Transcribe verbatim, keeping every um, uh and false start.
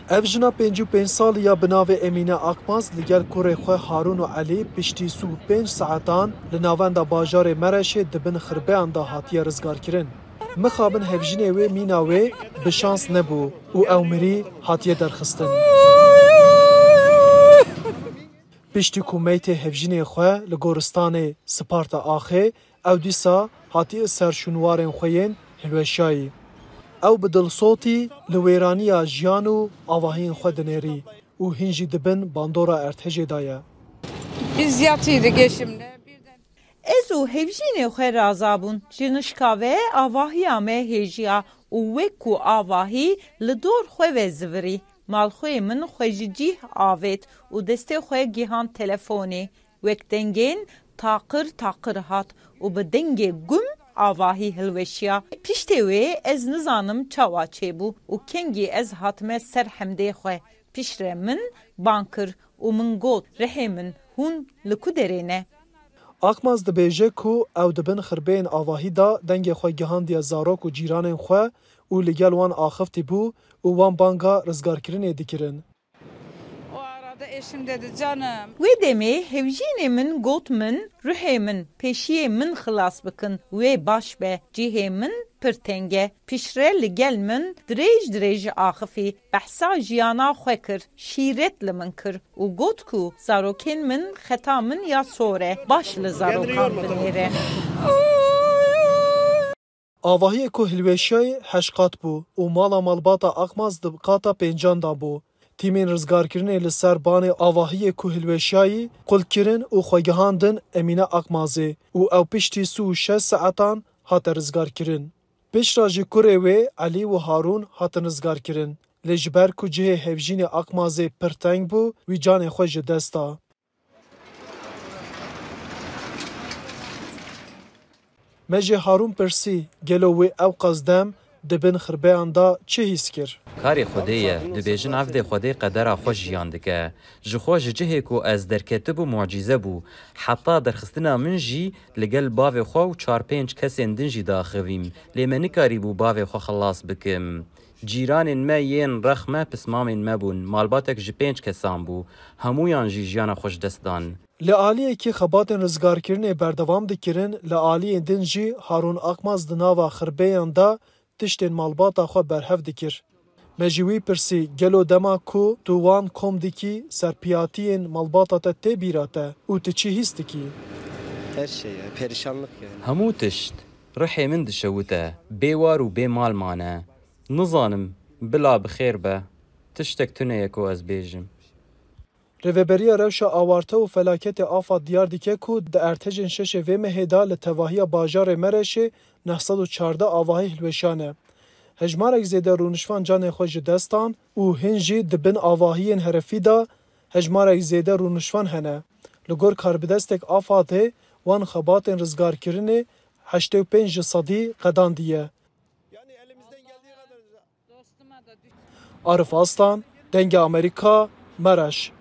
Ev jina pêncî û pênc salî ya bi navê Emîne Akmaz li gel kurê xwe Harûn û Elî piştî sî û pênc saetan li navenda bajarê Mereşê di bin xirbeyan de hatiye rizgarkirin. Mixabin hevjînê wê mîna wê bi şans nebû û ew mirî hatiye derxistin. Piştî ku meytê hevjînê xwe li goristanê Sparta axê, ew dîsa hatiye ser şûnwarên xwe yên hilweşiyayî. Ew bi dilsotî li wêraniya jiyan û avahiyên xwe dinêrî û hîn jî di bin bandora erdhejê de ye. Biz yatıydık eşimle. Birden Ez û hevjînê xwe raza bûn. Ji nişka ve avahiya me hêjiya û wek ku avahî li dor xwe ve zivirî. Malxweyê min xwe ji cîh avêt û destê xwe gihand telefonê. Wek dengên taqir taqir hat û bi dengê gum avahî hilweşiya. Piştê wê ez nizanim çawa çêbû û kengî ez hatime ser hemdê xwe. Piştre min bang kir û min got, "Rihê min, hûn li ku derê ne?" Akmaz dibêje ku ew di bin xirbeyên avahî de dengê xwe gihandiye zarok û cîranên xwe û li gel wan axiftî bû û wan banga rizgarkirinê dikirin. O arada eşim dedi, "Canım." Wê demê hevjînê min got min, "Ruhê min, pêşiyê min xilas bikin, wê baş be, cihê min pir teng e." Piştre li gel min dirêj dirêj axifî, behsa jiyana xwe kir, şîret li min kir û got ku zarokên min xeta min ya sor e, baş li zarokan binêre. Avahiyê ku hilweşiyayî heşt qat bû û mala malbata Akmaz di qata pêncan de bû. Tîmên rizgarkirinê li ser banê avahiyê ku hilweşiyayî qul kirin û xwe gihandin Emîne Akmazê û ew piştî sî û şeş saetan hate rizgarkirin. Piştre jî kurê wê Elî û Harûn hatin rizgarkirin. Lê ji ber ku cihê hevjînê Akmazê pir teng bû, wî canê xwe ji dest da. Me ji Harûn pirsî, gelo wê ewqas dem di bin xirbeyan de çi hîs kir? Karê Xwedê ye, dibêjin evdê Xwedê qedera xwe jiyan dike. Ji xwe ji cihê ku ez derketibûm mucîze bû. Heta derxistina min jî li gel bavê xwe û çar pênc kesên din jî diaxivîm. Lê me nikarîbû bavê xwe xelas bikim. Cîranên me yên rex me pismamên me bûn. Malbatek ji pênc kesan bû. Hemûyan jî jiyana xwe ji dest dan. Li aliyekî xebatên rizgarkirinê berdewam dikirin, li aliyên din jî Harûn Akmaz di nava xirbeyan de tiştên malbata xwe berhev dikir. Me ji wî pirsî, gelo dema ku tu wan kom dikî, serpiyatiyên malbata te tê bîra te û tu çi hîs dikî? Her şey ya, perişanlık yani. Hemû tişt, rihê min dişewite, bê war û bê mal mane. Nizanim, bila bi xêr be, tiştek tune ye ku ez bêjim. Rêveberiya Rewşa Awarte û Felaketê AFAD diyar dike ku di erdhejên şeşê vê mehê de li tevahiya bajarê Mereşê neh sed û çardeh avahî hilweşane. Hejmarek zêde rûnişvan canê xwe ji dest dan û hin jî di bin avahiyên herifî de hejmarek zêde rûnişvan hene. Li gor karbidestek AFADê wan xebatên rizgarkirinê heştê û pênc ji sedî qedandiye. Arif Aslan, Dengê Amerîka, Mereş.